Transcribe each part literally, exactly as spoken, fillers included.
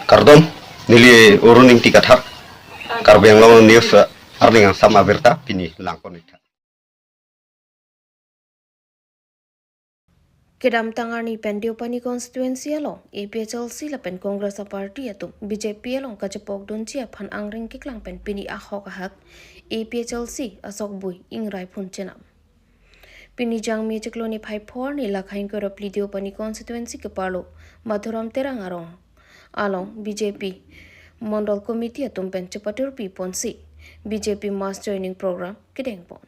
Kardom, neli Arun Ingti Kathar, Karbi Anglong News, eh, arni angsam abirta pini langpon-ik tha. Kedamtang arni pen Deopani constituency along A P H L C lapen Congress aparty atum B J P along kachepokdunji aphan angring keklang pen pini ahok ahak A P H L C asokbui ingrai phun chenam. Pini Jangmi chiklo niphai pho arni lakhai ingkoi ra phli Deopani constituency keparlo Madhuram Terang arong along B J P Mondol Committee atum pen chepatirpi ponsi B J P mass joining program kedeng pon.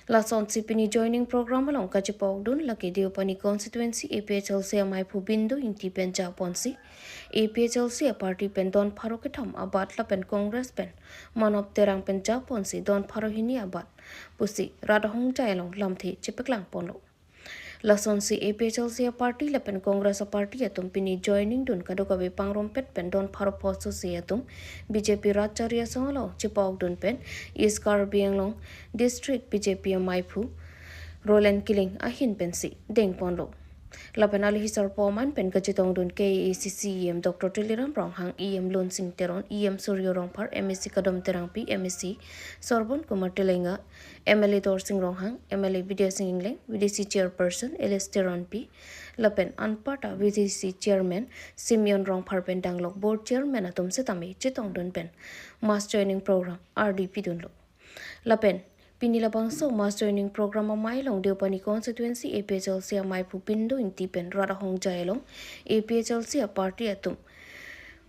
Lasonsi pini joining program along kachepokdun lake Deopani constituency A P H L C amaiphu Bindu Ingti pen japonsi A P H L C aparty pen don pharo kethom abat lapen Congress pen Manop Terang pen japonsi don pharo hini abat pusi rat ahongjai along lamthe chepeklang ponlo. Lasonsi A P H L C aparty lapen Congress aparty atum pini joining dun kadokave pangrumpet pen don pharo pho sose atum B J P rat chari asong along chepokdun pen East Karbi Anglong District B J P amaiphu Roland Killing ahin pensi deng ponlo. Lapen alohi sarpo aman pen kachetongdun K A A C C E M Doctor Tuliram Ronghang, E M Lunsing Teron, E M Surjo Rongphar, M A C Kadom Terangpi, M A C Sorbon Kumar Telenga, M L A Dorsing Ronghang, M L A Bidya Sing Engleng, V D C Chairperson Alice Teronpi, lapen anparta V D C Chairman Simeon Rongphar pen danglok Board Chairman atum setame chetongdun pen mass joining program ardi pidunlo. Lapen pini labangso mass joining program amei along Deopani constituency A P H L C amaiphu Bindu Ingti pen rat ahongjai along A P H L C aparty atum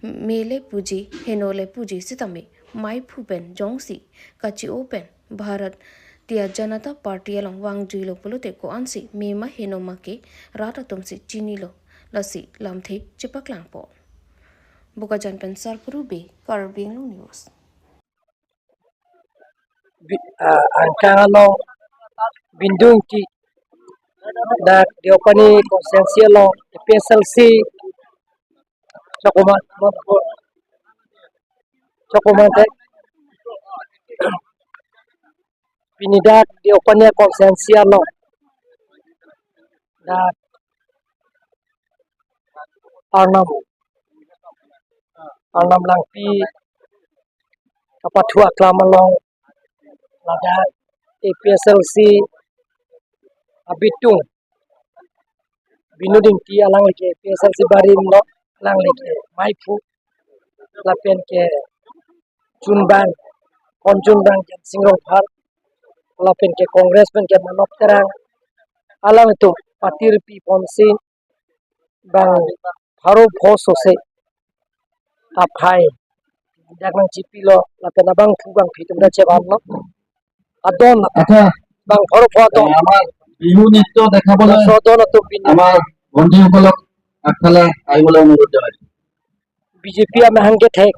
mele puji, henole puji setame maiphu pen jongsi kachi-o pen Bharatiya Janata Party along vangjuilo pulote ko-ansi mema henoma ke rat atumsi chinilo, lasi lamthe chepaklang pon. Bokajan pen Sarpuru Bey, Karbi Anglong News. Bi-, ah, angkang along Bindu Ingti dak Deopani constituency along A P H L C chokoman, chokoman te pini dak Deopani constituency along dak Arnam, Arnam Langpi kapathu aklam along ladak A P H L C abitung Bindu Ingti, alangli ke A P H L C barim lo, alangli ke maiphu, lapen ke chunbang, kon chunbang Jensing Rongphar, lapen ke Congress pen ke Manop Terang, alangtum patirpi ponsi bang pharo pho sose aphai dak nangchipilo, lapen abangphu bangphi atum ta chevanlo. Adon la, আচ্ছা, bang pharo pho adon. আমাৰ বিহু নৃত্য দেখাবলৈ laso adon atum pini আমাৰ ভণ্টিসকলক আগফালে আহিবলৈ অনুৰোধ জনাইছোঁ। B J P amahang kethek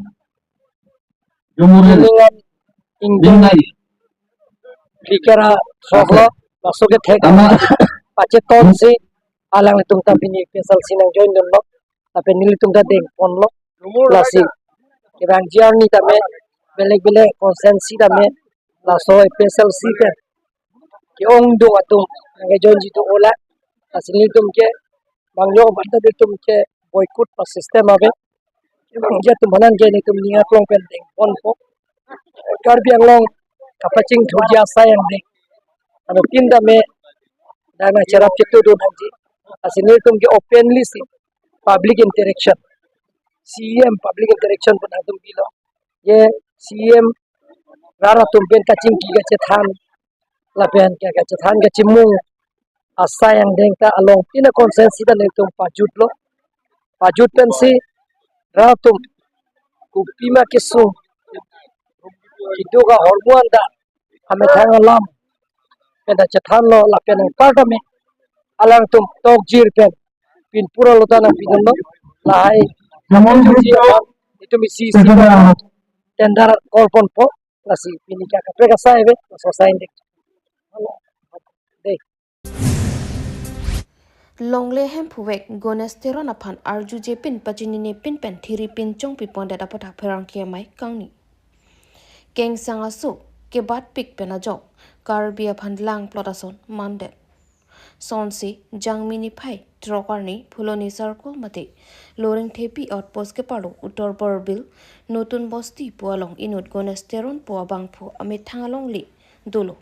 Jhumur ningan ingdeng নাই। Phlikera sok lo, laso kethek আমাৰ pachetonsi alanglitum ta pini A P H L C nangjoin dunlo, lapen nelitum ta deng ponlo, lasi kevangji arni tame belek belek constituency tame laso A P H L C pen ke-ongdung atum nangkejoinji do ola, lasi nelitum ke bangjo banta nelitum ke boycott pa system ave. Kevangji atum aphan ke nelitum ning aklong pen deng ponpo. Karbi Anglong kapachingthurji asai angdeng anuttin tame dak nangcherap chetongdun nangji. Lasi nelitum ke openly si public interaction, C E M public interaction pu nangtum pilo. Je C E M rat atum pen kachingki kachethan, lapen ke kachethan kachimung asai angdeng ta along tina constituency ta nelitum pajutlo. Pajut pensi rat atum kopima kesung, keduk ahormu anta amethang alam pen ta chethanlo, lapen anparta me alangtum tokjir pen pin pura lota nangpidunlo, lahai Hemant Sosai Soren itum isi isi tender call ponpo, lasi pini ke kaprek asai ave, laso asai angdeng. Dei. Longle hemphu vek Ganesh Teron aphan arjuje pin pachinine pin pen thiri pin chongpi pondet aputhak pherangke amei kangni. Kengsang aso kebatpik pen ajok Karbi aphan langplot ason mandet. Sonsi Jangmi niphai throk arni Phuloni Circle mate Loringthepi outpost keparlo Uttar Borbil Notun Bosti pu along inut Ganesh Teron pu abangphu amethang alongle dolo.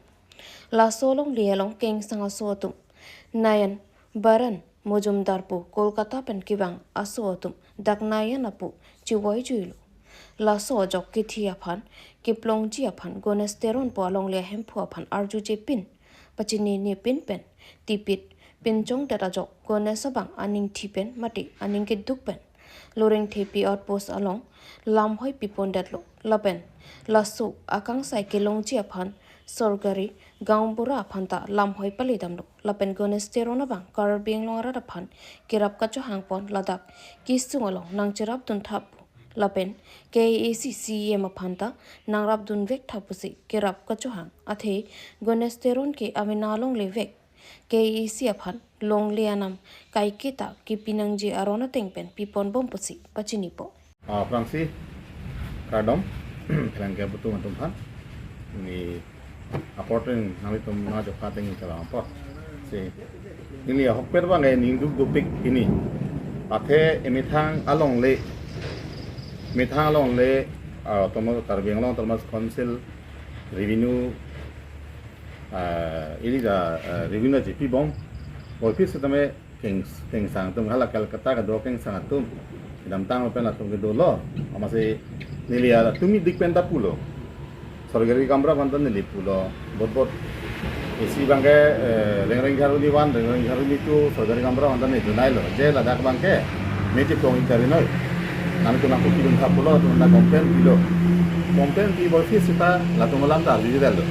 Laso alongle along kengsang aso atum Nayan Baran Mojumdar pu Kolkata pen kevang aso atum dak Nayan apu chivoi juilo. Laso ajok kithi aphan kiplongji aphan Ganesh Teron pu alongle ahemphu aphan arjuje pin pachinine pin pen tipit pinchongdet ajok Ganesh abang aning thi pen mate aning keduk pen Loringthepi outpost along lamhoi pipondetlo lapen laso akangsai kelongji aphan sorkari gaonbura aphan ta lamhoi palidamlo lapen Ganesh Teron abang Karbi Anglong arat aphan kerap kachohangpon ladak kesung along nangcherapdun tha pu lapen K A A C C E M aphan ta nangrapdun vek tha pusi kerap kachohang athe Ganesh Teron ke amena longle vek K A A C aphan longle anam kaiketa kepinangji aron ateng pen piponbom pusi pachinipo. Ah, aphrangsi kardom, pherangke aputhak atum aphan. Ni apor teng nanglitum nangchokha teng chalang apor. Si, neli ahokpet abang ke ningduk dopik pini. Athe emethang alongle, emethang alongle, ah, Autonomous Karbi Anglong Autonomous Council revenue, ah, ili da, ah, revenue chepibom. Office tame keng-, kengsang atum hala Kolkata kedo kengsang atum. Kedamtang pen atum kedolo. Amatsi neli atum idik pen ta pulo. Sorkari gaonbura aphan ta neli pulo. Bot bot isi abang ke, eh, Rengreng Jharkhuni one, Rengreng Jharkhuni two, sorkari gaonbura aphan ta neli dunailo. Je ladak abang ke, meji plong ikari noi. Nangtum nangkepidun tha pulo, latum ta complain pilo. Complain pi bor phir seta, latum alam ta arjudetlo.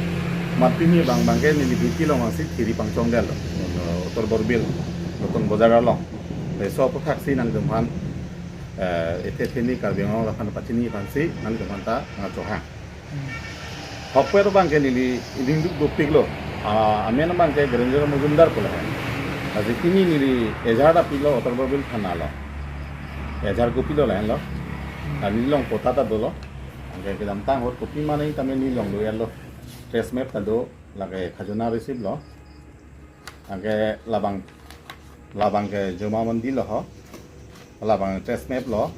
Mat pini abang abang ke neli duty along angsi thiri pangchongdetlo. Uttar Borbil, Notun Bojar along. Laso aputhaksi nangtumphan, eh, ethe theni Karbi Anglong aphan pachini aphansi, nangtumphan ta nangchohang. Ahokpet abang ke neli ningduk dopiklo. Ah, amen abang ke Girinder Mojumdar pu lahen. Lasi pini neli ejar ta pilo Uttar Borbil thana along. Ejar kopilo lahenlo. Neli along patta ta dolo. Anke kedamtang ahut kopi mane tame neli along do yalo. Trace map ta do, lake khajona receipt lo. Anke labang, labang ke joma mandi lo ho. Labang trace map lo.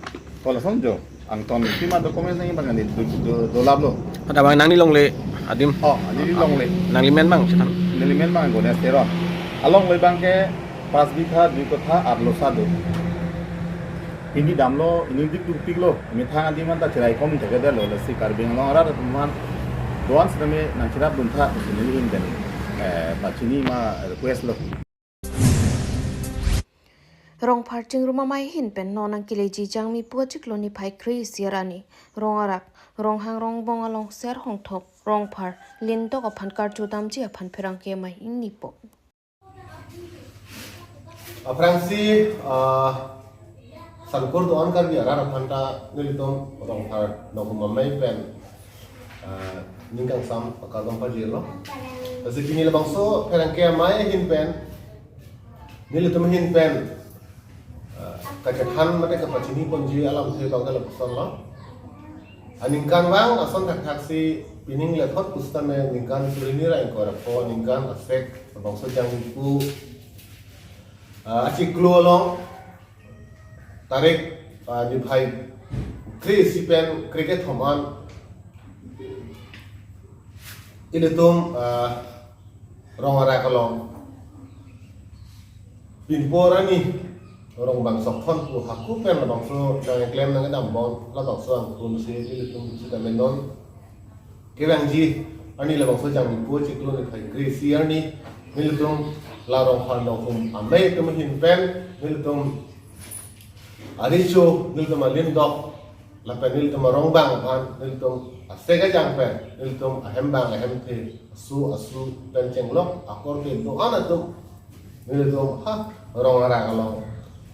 Ko lason jo. Angton pima document nangji abang neli do, do, dolaplo. Pada abang nangli longle adim. Oh, neli longle. Nangli men abang chethan. Neli men abang Ganesh Teron. Alongle abang ke pas bitha dui kotha arlo sa do. Pini damlo, ningduk dopiklo, emethang adim anta cheraikom thekthedetlo, lasi Karbi Anglong arat atum aphan do-an sitame nangcherapdun tha, pusi neli ahin pen, eh, pachini ma request lo. Rongphar chingrum amei ahin pen non nangkeleji Jangmi pu achiklo niphai kre-isi arni, Rongarak, Ronghang Rongbong along ser hongthok, Rongphar, Lindok aphan karju damji aphan pherangke amei ingnipo. Aphrangsi, ah, sangkur do-an Karbi arat aphan ta nelitum Rongphar Nongkhum amei pen, ah, ning kangsam akardom pajirlo. Lasi pini labangso pherangke amei ahin pen, nelitum ahin pen, ah, kachethan mate kapachini ponji alamthe abang ke lapuson lo. Aningkanvang ason thakthaksi pining lethot pusitame ningkan suri hini ra ingkoi ra pho aningkan asek labangso Jangmi pu, ah, achiklo along tarik, ah, niphai kre-isi pen kre-kethom an ilitum, ah, Rongarak along pinpo arni Rongbang Sokthon pu hako pen labangso nangkeklem nangkedambom labangso angthunsi nelitum sitame non kevangji arni labangso Jangmi pu achiklo niphai kre-isi arni nelitum la Rongphar Nongkhum amei atum ahin pen nelitum ariso nelitum alindok lapen nelitum arongbang aphan nelitum asek ajang pen nelitum ahembang ahemthe asu asu pen chenglok akorte do-an atum nelitum ha Rongarak along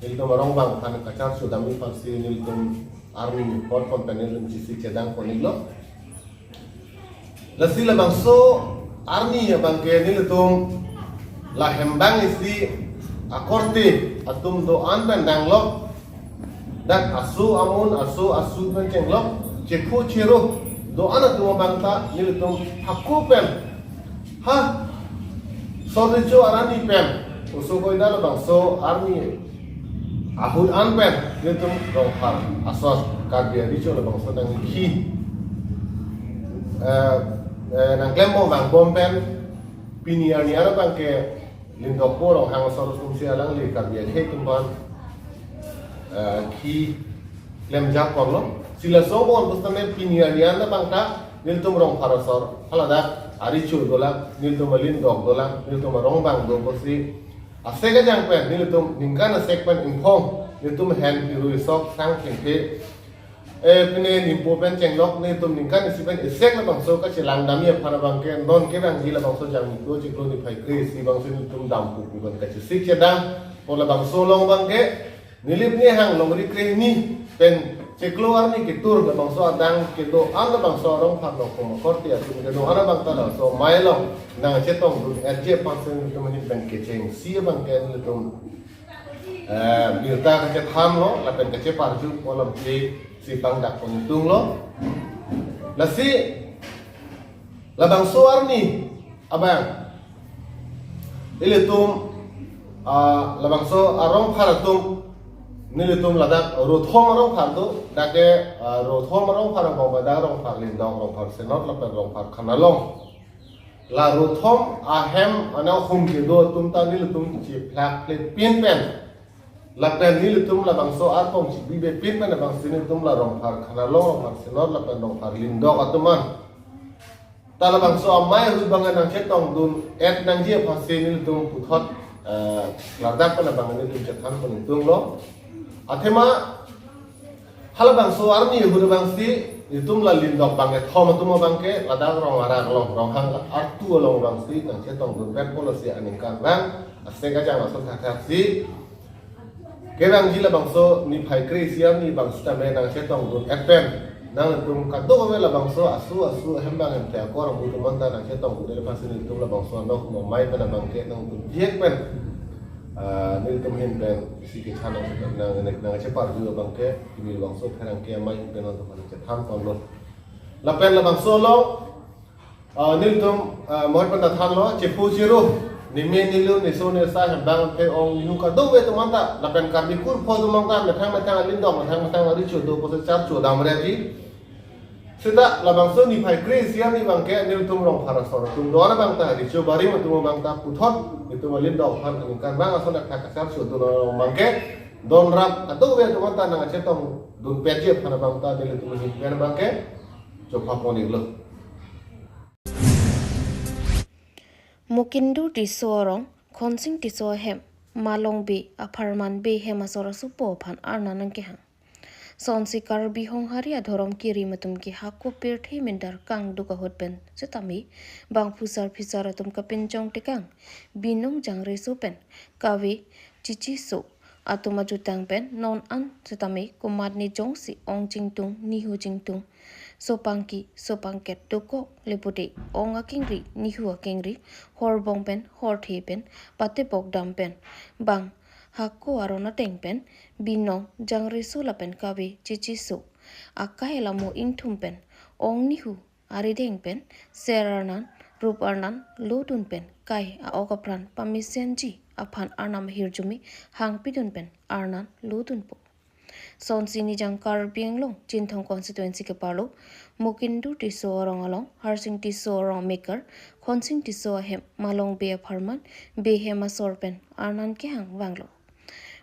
nelitum arongbang aphan kacharju damji aphansi nelitum arni pot pon pen nelitum chisi chedang pon-iklo. Lasi labangso arni abang ke nelitum la hembang isi akorte atum do-an pen danglok dak asu amun asu asu pen chenglok chephu cheru do-an atum abang ta nelitum hako pen ha sorricho arni pen Oso koida labangso arni ahut an pen nelitum Rongphar asor Karbi aricho labangso nangkhi, eh, eh, nangklembom vangbom pen pini arni an abangke Lindokpo Ronghang asor atumsi alangli Karbi akhei atum aphan, eh, khi klemjap ponlo. Si laso abang pusitame pini arni an abang ta nelitum Rongphar asor haladak aricho dolang, nelitum alindok dolang, nelitum arong bang do pusi asek ajang pen, nelitum ningkan asek pen ingphong, nelitum hen piru isok sang thengthe, eh, pine nimpo pen chenglok, nelitum ningkan isi pen isek labangso kachelang damji aphan abangke, non kevangji labangso Jangmi kro chiklo niphai kre-isi abangsi nelitum dampo pu pen kachesik chedang, pu labangso along abangke, Nilip ni hang longri krehini pen chiklo arni ketur labangso adang kedo-an labangso Rongphar Rongphar korte atum kedo-an abang ta laso amei along nangchetongdun-etji aphansi nelitum ahin pen kechengsi abangke nelitum, eh, birta kachethanlo lapen kacheparju alam ke si pangdak pon tunglo. Lasi labangso arni abang ilitum, ah, labangso aRongphar atum, nelitum ladak rothom aRongphar do, dak ke, ah, rothom aRongphar abang dak Rongphar Lindok, Rongphar Senot lapen Rongphar Khanalong. La rothom ahem ana hum kedo atum ta nelitum chiphlak plepin pen, lapen nelitum labangso arpong chibibe pin pen abangsi nelitum la Rongphar Khanalong, Rongphar Senot lapen Rongphar Lindok atum an ta labangso amei ahut abang nangchetongdun-et nangji aphansi nelitum puthot, eh, ladak pen abang nelitum chethan pon tunglo. Athema halabangso arni ahut abangsi nelitum la Lindok bang kethom atum abangke ladak Rong Arak along, Ronghang artu along abangsi nangchetongdun-etpo, lasi aningkan abang asek ajang ason thakthak si kevangji labangso niphai kre-isi arni abang sitame nangchetongdun-et pen nangtum kadokave labangso asu asu ahem bang hem te akor abu atum an ta nangchetongdun-et aphansi nelitum labangso anok amei pen abangke nangtum diek pen, ah, nelitum ahin pen isi kechan nang nang nangcheparju abangke kimi labangso pherangke amei pen nangtum aphan chethan ponlo. Lapen labangso along, ah, nelitum, ah, mohon pen ta thanlo, chephu chiru, neme nelu, neso nesa, hem bang hem te, ong nihu kadokave atum an ta, lapen Karbi kurpho atum an ta, methang methang alindok, methang methang aricho do pusi charcho damreji. Seta labangso niphai kre-isi arni abangke nelitum Rongphar asor atum do-an abang ta, richo barim atum abang ta puthot nelitum alindok aphan aningkan abang ason thakthak kacharchodun abangke, don rap kadokave atum an ta nangchetongdun-etji aphan abang ta nelitum ahin pen abangke chopha pon iklo. Mokindur Tisso arong, Khonsing Tisso ahem, Malong Bey apharman Bey hem asor asopo aphan arnan nangkehang. Sonsi Karbi Honghari adhorom kirim atum ke hako pirthe mindar kangduk ahut pen sitame bang phusar phisar atum kapinchong tekang, binong jangreso pen kave chichiso atum ajutang pen non an sitame komatne jongsi ong chingtung, nihu chingtung, sopangki sopangket dokok le pute ong akengri, nihu akengri, horbong pen, horthe pen, patepok dam pen, bang hako aron ateng pen, binong jangreso lapen kave chichiso akai alamo ingthum pen, ong nihu arideng pen, ser arnan, rup arnan lodun pen, kai a-ok apran pamesenji aphan arnam ahirjume hangpidun pen arnan lodunpo. Sonsi Nijang Karbi Anglong Chinthong constituency keparlo, Mokindur Tisso arong along, Harsing Tisso arong amekar, Khonsing Tisso ahem, Malong Bey apharman Bey hem asor pen arnan kehang vanglo.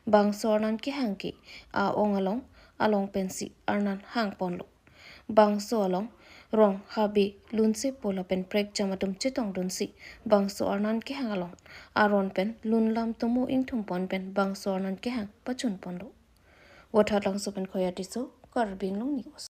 Bangso arnan kehang ke a-ong along along pensi arnan hangponlo. Bangso along rong, habe, lunsepo lapen prekjam atum chetongdunsi bangso arnan kehang along aron pen lunlam tomo ingthumpon pen bangso arnan kehang pachunponlo. Vothatlangso pen Khoya Tisso, Karbi Anglong News.